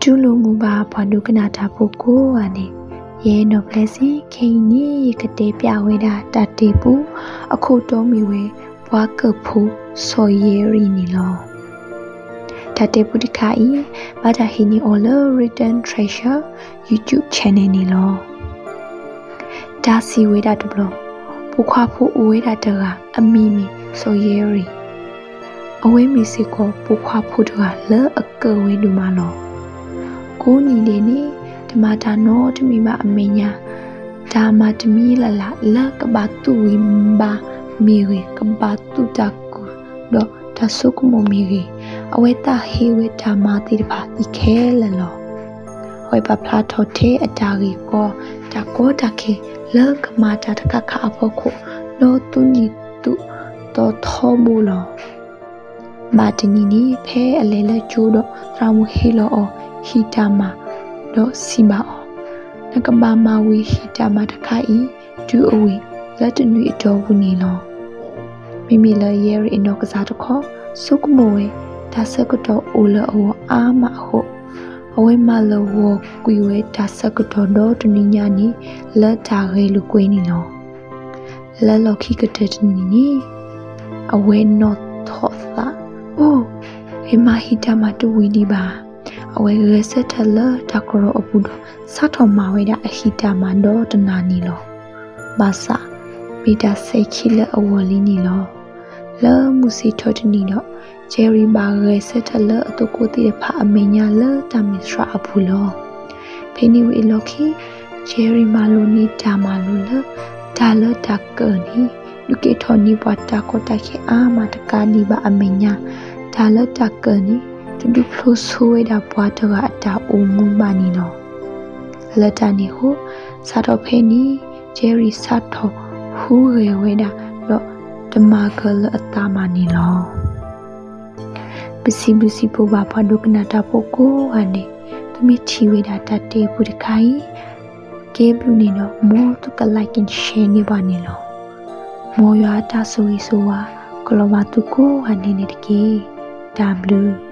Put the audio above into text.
တူၢ်လိာ်မုာ်ဘၣ်ပှၤဒိကနၣ်တၢ်ဖိကိးဂၤန့ၣ်, ယဲနီၢ်ပျဲစ့ၢ် ခဲအံၤန့ၣ် ယကတဲပျးဝဲဒၣ်တၢ်တဲပူ အခိၣ်တီမ့ၢ်ဝဲ ပှၤကၢၢ်ဖိစီၤယဲရံၤန့ၣ်လီၤ. တၢ်တဲပူတခါအံၤ ဘၣ်တၢ်ဟံးန့ၢ်အီၤလၢ Written Treasure YouTube channel န့ၣ်လီၤ. တၢ်စံးဝဲဒၣ်တဘျီ, ပိာ်ခွါဖိအိၣ်ဝဲဒၣ်တဂၤ အမံၤမ့ၢ်စီၤယဲရံၤ, အဝဲမ့ၢ်စ့ၢ်ကီးပိာ်ခွါဖိတဂၤလၢအကၢၢ်ဝဲဒိၣ်မးလီၤ. ကိးနံၤဒဲးန့ၣ် တမၤတၢ်နီတမံၤဘၣ်အမဲာ်ညါ, တၢ်မၤတမံၤလၢ်လၢ်လၢကဘၣ်သူၣ်ဝံၤဘါမ့ၢ်ဂ့ၤ, ကဘၣ်သူၣ်တၢ်ကူၣ်ဒီးတၢ်ဆိကမိၣ်မ့ၢ်ဂ့ၤ, အဝဲသးဟ့ဝဲတၢ်မၤသ့ၣ်တဖၣ်အံၤခဲလၢာ်လီၤ. အဝဲပာ်ဖျါထီၣ်ထဲအတၢ်ဂ့ၢ်ကီ တၢ်ကီတၢ်ခဲလၢကမၤတၢ်တခါခါအဖီခိၣ် ဒီးသူၣ်နံၤသူၣ်သီထီဘိလီၤ. ဘၣ်တနံၤန့ၣ် ဖဲအလဲၤလၢကၠိဒီး သရၣ်မုၣ်ဟ့ၣ်လီၤအီၤဟံၣ်တၢ်မၤ ဒီးစံးဘၣ်အီၤ, နကဘၣ်မၤဝံၤဟံၣ်တၢ်မၤတခါအံၤ တုၤအဝံၤလၢတနွံအတီၢ်ပူၤန့ၣ်လီၤ. မ့မ့ၢ်လၢယဲရံၤအနီၢ်ကစၢ်တခီ ဆိကမိၣ်ဝဲ တၢ်ဆၢကတီၢ်အိၣ်လၢအဂီၢ်အါမးအဃိ, အဝဲမၤလၢာ်ဂီၤကွံာ်ဝဲတၢ်ဆၢကတီၢ်ဒီတနွံညါန့ၣ် လၢတၢ်ဂဲၤလိာ်ကွဲန့ၣ်လီၤ. လၢလီၢ်ခံကတၢၢ်တနံၤန့ၣ် အဝဲနီၣ်ထီၣ်သး, အိၣ်, ယမၤဟံၣ်တၢ်မၤတဝံၤဒံးဘၣ်. အဝဲဂဲၤဆၢထၢၣ်လၢတၢ်ကရီအပူၤဒီး စးထီၣ်မၤဝဲဒၣ်အဟံၣ်တၢ်မၤဒီတနၤန့ၣ်လီၤ. ဘၣ်ဆၣ် မ့ၢ်တၢ်စဲၤခံလၢအဂီၢ်လံန့ၣ်လီၤ. လၢမုၢ်ဆ့ၣ်ထီၣ်တနံၤဒီး ကဲရံၤဘၣ်ဂဲၤဆၢထၢၣ်လၢအသကိးသ့ၣ်တဖၣ်အမဲာ်ညါလၢတၢ်မဲာ်ဆှးအပူၤလီၤ. ဖဲန့ၣ်ဝံၤအလီၢ်ခံ ကဲရံၤမၤလိန့ၢ်တၢ်မၤလိလၢ တၢ်လၢတၢ်ကၢၢ်န့ၣ် ဒုးကဲထီၣ်န့ၢ်ပှၤတၢ်ကီတၢ်ခဲအါမးတကးဒံးဘၣ်အမဲာ်ညါ, တၢ်လၢတၢ်ကၢၢ်န့ၣ် တဒုးဖျိးဆိဝဲဒၣ်ပှၤတဂၤအတၢ်အိၣ်မူဘၣ်န့ၣ်လီၤ. လၢတၢ်န့ၣ်အဃိ စးထီၣ်ဖဲန့ၣ် ကဲရံၤစးထီၣ်ဟူးဂဲၤဝဲဒၣ်ဒီး တမၤကၢၤလၢအသးဘၣ်န့ၣ်လီၤ. ပစံးဘျုးစံးဖှိၣ်ဘၣ်ပှၤဒိကနၣ်တၢ်ဖိကိးဂၤန့ၣ်, သုမ့ၢ်ထံၣ်ဝဲဒၣ်တၢ်တဲပူတခါအံၤ ကဲဘျုးန့ၣ်ဒီး မ်သုက like and share န့ၢ်ပှၤန့ၣ်လီၤ. မ်ယွၤအတၢ်ဆိၣ်ဂ့ၤဆိၣ်ဝါ ကလီၤဘၣ်သုကိးဂၤဒဲးန့ၣ်တက့ၢ်. တၢ်ဘျုး